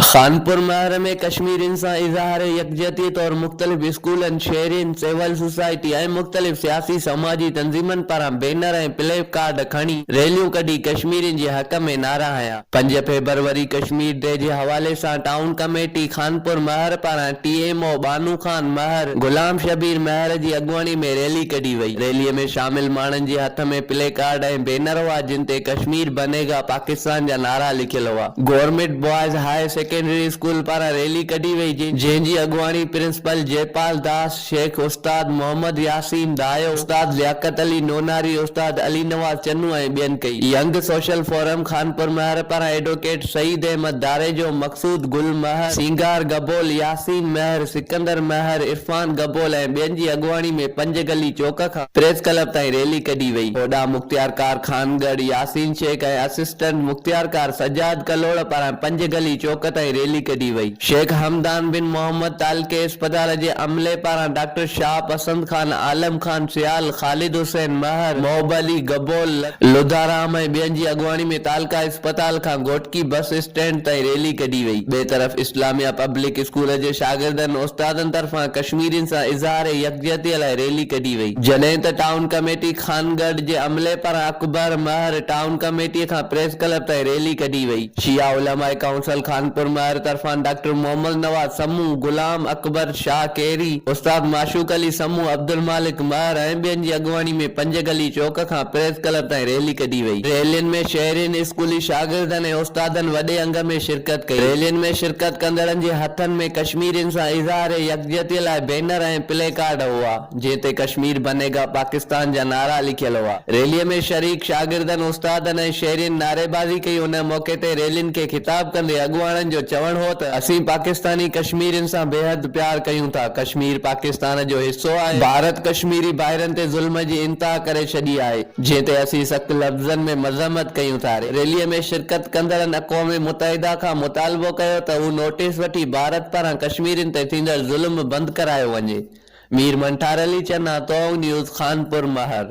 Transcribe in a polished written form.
خانپور مهر ۾ ڪشميرين سان اظهار يڪجهتي طور مختلف اسڪولن، شهرين، سول سوسائٽي ۽ مختلف سياسي سماجي تنظيمن پاران بينر ۽ پلي ڪارڊ کڻي ريليون ڪڍي ڪشميرين جي حق ۾ نعرا هنيا. 5 فيبروري ڪشمير ڊي جي حوالي سان ٽائون ڪميٽي خانپور مهر پاران T M O Banho Khan Mahar, Ghulam Shabbir Mahar جي اڳواڻي ۾ ريلي ڪڍي وئي. ريلي ۾ شامل ماڻهن جي هٿ ۾ پلي ڪارڊ ۽ بينر هئا جن تي ڪشمير بنيگا پاڪستان جا نعرا لکيل هئا. Government boys high secondary school پاران ريلي ڪڍي وئي جنهن جي اڳواڻي پرنسپل جئپال داس، شيخ استاد محمد ياسين دايو، استاد لياقت علي نوناري، استاد علي نواز چنو ۽ ٻين ڪئي. ينگ سوشل فورم خانپور مهر پاران ايڊووڪيٽ سعيد احمد ڌاريجو، مقصود گل مهر، سينگار گبول، ياسين مهر، سڪندر مهر، عرفان گبول ۽ ٻين جي اڳواڻي ۾ پنج گلي چوڪ کان پريس ڪلب تائين ريلي ڪڍي وئي. هوڏانهن مختيارڪار خانڳڙهه ياسين شيخ ۽ اسسٽنٽ مختيارڪار سجاد ڪلوڙ پاران پنج گلي چوڪ تائين ريلي ڪڍي وئي. شيخ حمدان بن محمد تعلقي اسپتال جي عملي پاران ڊاڪٽر شاهه پسند خان، عالم خان سيال، خالد حسين مهر، محب علي گبول، لڌارام ۽ ٻين جي اڳواڻي ۾ تعلقه اسپتال کان گهوٽڪي بس اسٽينڊ تائين ريلي ڪڍي وئي. ٻئي طرف اسلاميه پبلڪ اسڪول جي شاگردن استادن طرفان ڪشميرين سان اظهار يڪجهتي لاء ريلي ڪڍي وئي. جڏهن ته ٽائون ڪميٽي خانڳڙهه جي عملي پاران اڪبر مهر ٽائون ڪميٽي کان پريس ڪلب تائين ريلي ڪڍي وئي. شيعا علماء ڪائونسل خانپور مهر طرفان ڊاڪٽر محمد نواز سمون، غلام اڪبر شاهه ڪيري، استاد معشوق علي سمون، عبدالمالڪ مهر ۽ ٻين جي اڳواڻي ۾ پنج گلي چوڪ کان پريس ڪلب تائين ريلي ڪڍي وئي. ريلين ۾ شهرين، اسڪولي شاگردن ۽ استادن وڏي انگ ۾ شرڪت ڪئي. ريلين ۾ شرڪت ڪندڙن جي هٿن ۾ ڪشميرين سان اظهار يڪجهتي لاء بينر ۽ پلي ڪارڊ هئا. جنهن تي ڪشمير بنيگا پاڪستان جا نعرا لکيل هئا. ريلي ۾ شريڪ شاگردن، استادن ۽ شهرين نعريبازي ڪئي ان موقعي تي ريلين کي خطاب ڪندي اڳواڻن جو چوڻ هو ته اسين پاڪستاني ڪشميرين سان بيحد پيار ڪيون ٿا، ڪشمير پاڪستان جو حصو آهي، ڀارت ڪشميري ڀائرن تي ظلم جي انتها ڪري ڇڏي آهي، جنهن تي اسين سخت لفظن ۾ مذمت ڪيون ٿا. ريلي ۾ شرڪت ڪندڙن اقوام متحده کان مطالبو ڪيو ته هو نوٽيس وٺي ڀارت پاران ڪشميرين تي ٿيندڙ ظلم بند ڪرايو وڃي. مير منٺار علي چنا، توهه نيوز، خانپور مهر.